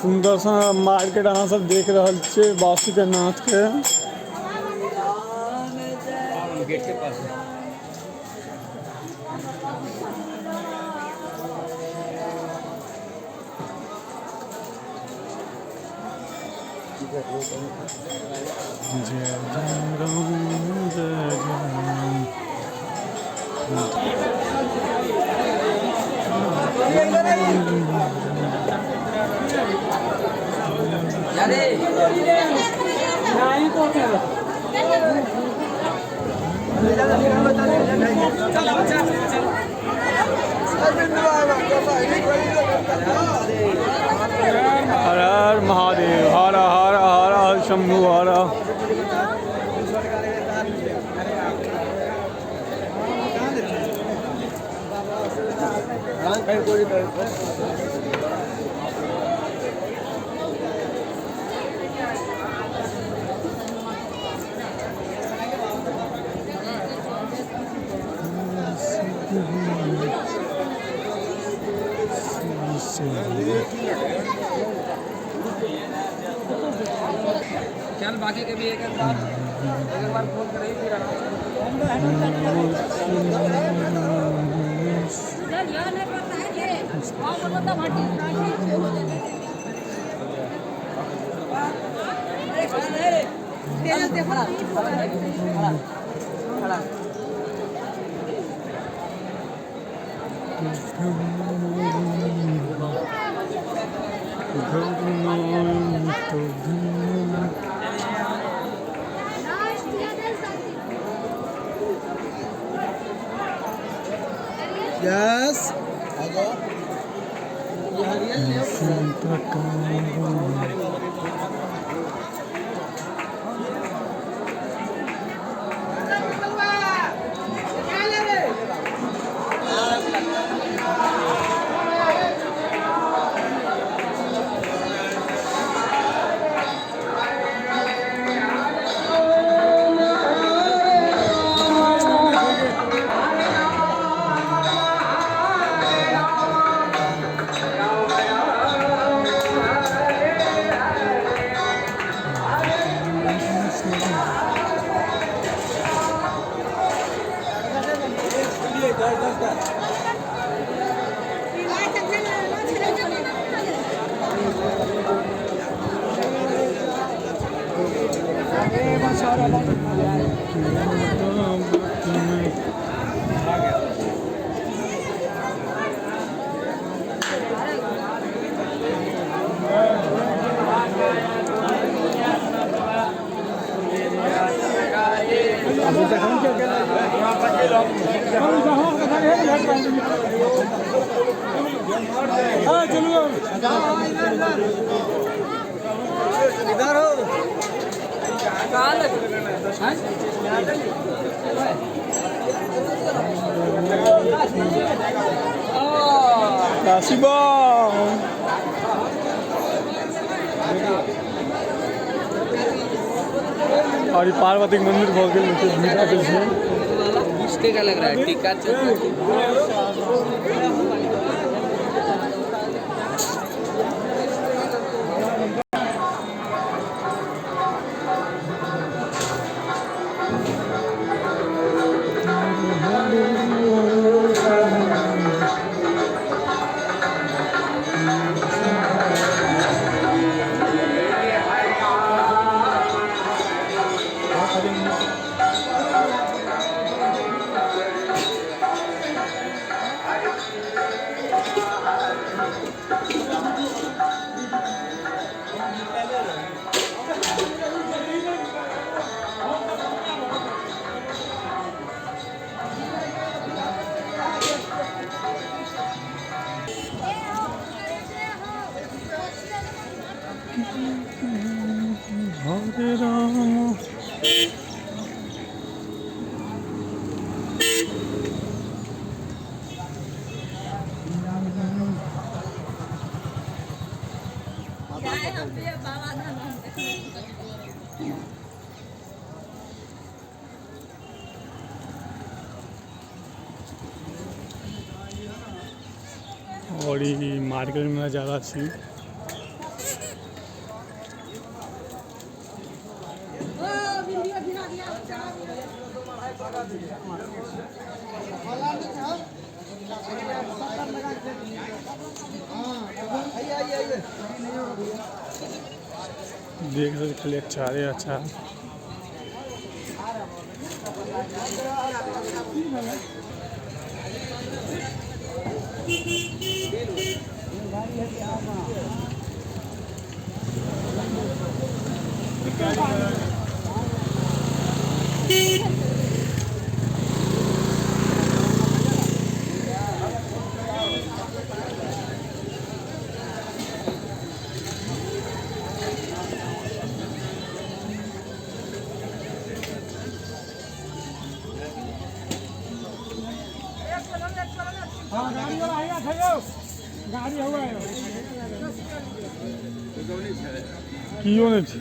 सुंदर सा मार्केट अहाँ सब देख रहल छियै बासुकीनाथ के। गेट के पास है। जय जय राम जय जय राम। हर हर महादेव हर हर हर हर शंभु हर। चल बाकी के भी एक एक बार फोन करेगी फिर आराम से। Yes. इधर हो और पार्वती के मंदिर भऽ गेल छै। इसके क्या लग रहा है टीका हरे राम। और ई मार्केट में नजारा छी। देख सकते खाली अच्छा अरे अच्छा। हाँ गाड़ी वाला आएगा था गाड़ी हुआ है कियो नहीं छै।